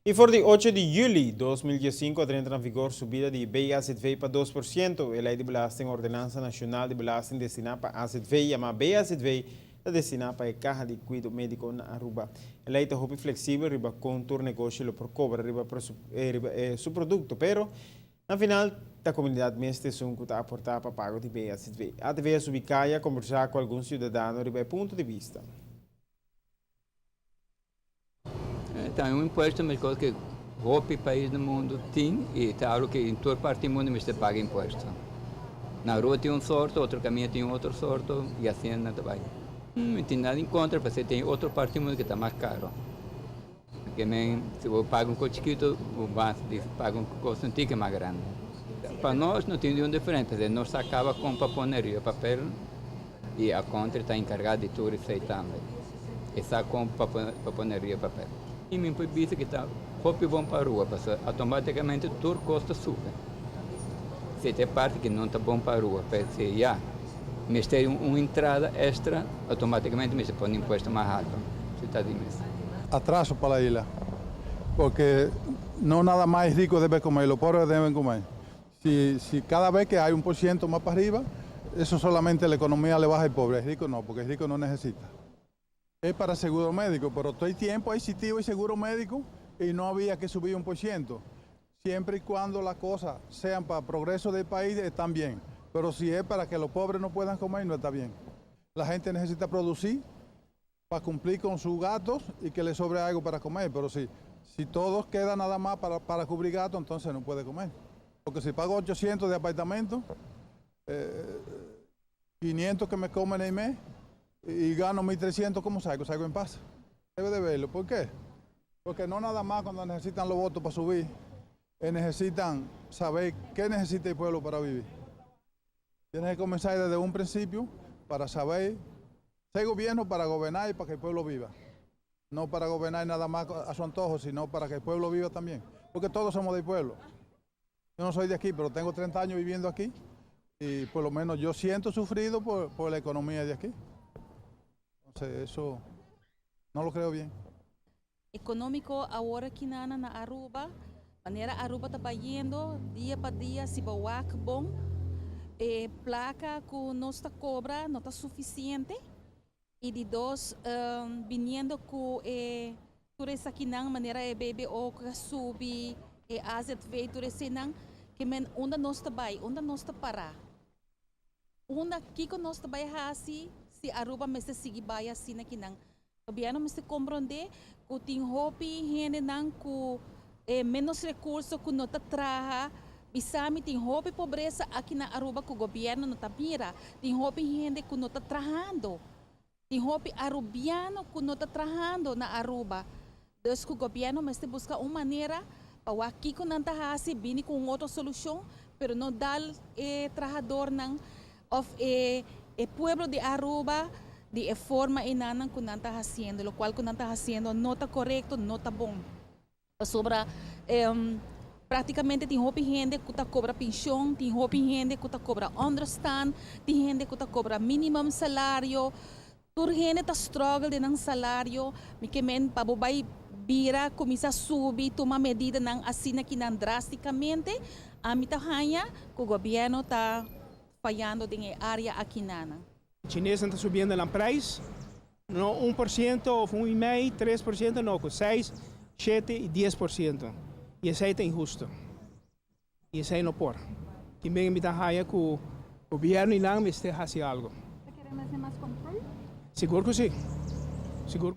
Y for di 8 di juli 2015 a drenta na vigor subida di BAZV pa 2%. E ley di belasting, Ordenansa Nacional di Belasting destina pa AZV, yama BAZV, ta destina pa e caha di cuido medico na Aruba. E ley ta hopi flexibel riba con tur negoshi lo por cobra riba su producto, pero na final ta comunidad mes t'esun cu ta aporta pa pago di BAZV. ATV a subi caya conversa cu algun ciudadano riba e punto di vista. Ta un impuesto mescos cu hopi pais na mundo tin y ta algo cu den tur parti di mundo mester paga impuesto. Na Aruba tin un sorto, otro caminda tin otro sorto y asina nan ta bay. No tin nada en contra pasobra tin otro parti di mundo cu ta mas caro. Ke men si bo paga un cos chikito bo basta di paga un cos un tiki mas grandi. Pa nos no tin ningun diferencia pasobra nos a caba compra pone riba papel y a country ta encarga di tur esey tambe. E sa con pa pone riba papel. Y mi por bisa cu ta hopi bon pa Aruba pasobra automaticamente tur cos ta subi. Si ta e parti cu no ta bon pa Aruba, pero si ya mester un entrada extra, automaticamente mester pone impuesto mas halto. Si ta di mes. Atraso para la isla, porque no nada más rico debe comer, los pobres deben comer. Si, si cada vez que hay 1% más para arriba, eso solamente la economía le baja al pobre, el rico no, porque el rico no necesita. Es para seguro médico, pero todo el tiempo ha existido el seguro médico y no había que subir 1%. Siempre y cuando las cosas sean para progreso del país, están bien. Pero si es para que los pobres no puedan comer, no está bien. La gente necesita producir para cumplir con sus gastos y que le sobre algo para comer. Pero si, si todo queda nada más para cubrir gastos, entonces no puede comer. Porque si pago 800 de apartamento, 500 que me comen el mes y gano 1300, ¿cómo salgo? Salgo en paz. Debe de verlo. ¿Por qué? Porque no nada más cuando necesitan los votos para subir, necesitan saber qué necesita el pueblo para vivir. Tienen que comenzar desde un principio para saber ser gobierno para gobernar y para que el pueblo viva. No para gobernar nada más a su antojo, sino para que el pueblo viva también. Porque todos somos del pueblo. Yo no soy de aquí, pero tengo 30 años viviendo aquí y por lo menos yo siento sufrido por la economía de aquí. Entonces eso no lo creo bien. Economico awor aki na Aruba, manera Aruba ta bayendo dia pa dia, si bo wak bon, e placa cu nos ta cobra no ta suficiente. Y di dos, biniendo cu e tur esakinan, manera e BBO cu subi, e AZV, tur esakinan, ke men unda nos ta bay, unda nos ta para. Unda kico nos ta bay hasi si Aruba mester sigui bay asina akinan. Gobierno mester comprende cu tin hopi hendenan cu menos recurso cu no ta traha. Bisami, tin hopi pobresa aki na Aruba cu gobierno no ta mira. Tin hopi hende cu no ta trahando. Tin hopi arubiano cu no ta trahando na Aruba. Dus cu gobierno mester busca un manera pa wak kico nan ta hasi, bini cu un otro solucion, pero no dal e trahadornan of e pueblo di Aruba di e forma einan cu nan ta haciendo, lo cual cu nan ta haciendo no ta corecto, no ta bon. Sobre practicamente tin hopi hende cu ta cobra pensioen, tin hopi hende cu ta cobra onderstand, tin hende cu ta cobra minimum salario. Tur hende ta struggle den nan salario, mi ke men pa bo bay bira cuminsa subi, tuma medidanan asina akinan drasticamente, ami ta haya cu gobierno ta fayando den e area akinan. Chineses ta subiendo e prijs, no 1% of 1,5, 3%, no, 6, 7 y 10%. Y esey ta inhusto. Y esey no por. Cu bin ta haya cu gobierno y nan mester haci algo. Queremos mas control? Sigur cu si. Sigur.